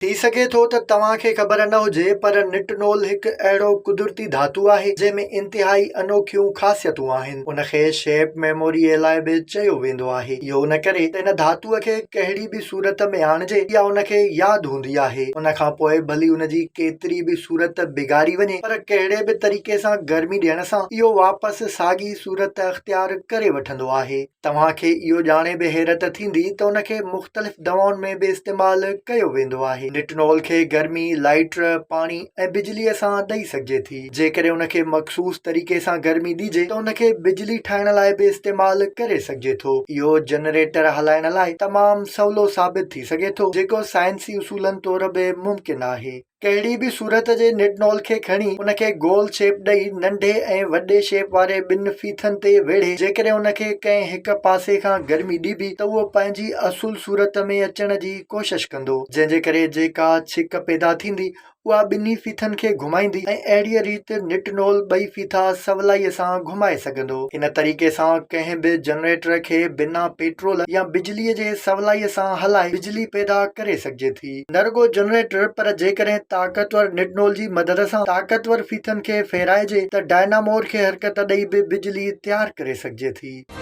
ٿي سگهي ٿو ته توهان کي خبر نه هجي پر نٽنول هڪ اهڙو قدرتي ڌاتو آهي جنهن ۾ انتهائي انوکيون خاصيتون آهن. ان کي شيپ ميموري ايلاء به چيو ويندو آهي. اهو ان ڪري ته ان ڌاتوء کي ڪهڙي به صورت ۾ آڻجي اها ان کي ياد هوندي آهي. ان کان پوء ڀلي ان جي ڪيتري به صورت بگاڙي وڃي پر ڪهڙي به طريقي سان گرمي ڏيڻ سان اهو واپس ساڳي صورت اختيار ڪري وٺندو آهي. توهان کي اهو ڄاڻي به حيرت ٿيندي ته ان کي مختلف دوائن ۾ به استعمال ڪيو ويندو آهي. نٽنول کي گرمي، لائيٽر، پاڻي ۽ بجليء سان ڏئي سگهجي ٿي. جيڪڏهن ان کي مخصوص طريقي سان گرمي ڏجي ته ان کي بجلي ٺاهڻ لاء به استعمال ڪري سگهجي ٿو. اهو جنريٽر هلائڻ لاء تمام سولو ثابت ٿي سگهي ٿو، جيڪو سائنسي اصولن طور به ممڪن آهي. ڪهڙي به صورت جي نٽنول کي کڻي ان کي گول شيپ ڏئي ننڍي ۽ وڏي شيپ واري ٻن ڦيٿن تي ويڙهي جيڪڏهن ان کي ڪنهن هڪ پاسي کان گرمي ڏبي ته اهو پنهنجي اصل صورت ۾ اچڻ جي ڪوشش ڪندو جنهن جي ڪري جيڪا ڇڪ پيدا ٿيندي اها ٻنهي ڦيٿن کي گهمائيندي ۽ اهڙيء ريت نٽنول ٻئي ڦيٿا سولائيء سان گهمائي سگهندو. ان طريقي سان ڪنهن به جنريٽر کي بنا پيٽرول يا بجليء جي سولائيء سان هلائي بجلي پيدا ڪري سگهجي ٿي. نه رڳو جنريٽر پر جيڪڏهن طاقتور نٽنول جي مدد سان طاقتور ڦيٿن کي ڦيرائجي ته ڊائنامور کي حرڪت ڏئي به بجلي تيار ڪري سگهجي ٿي.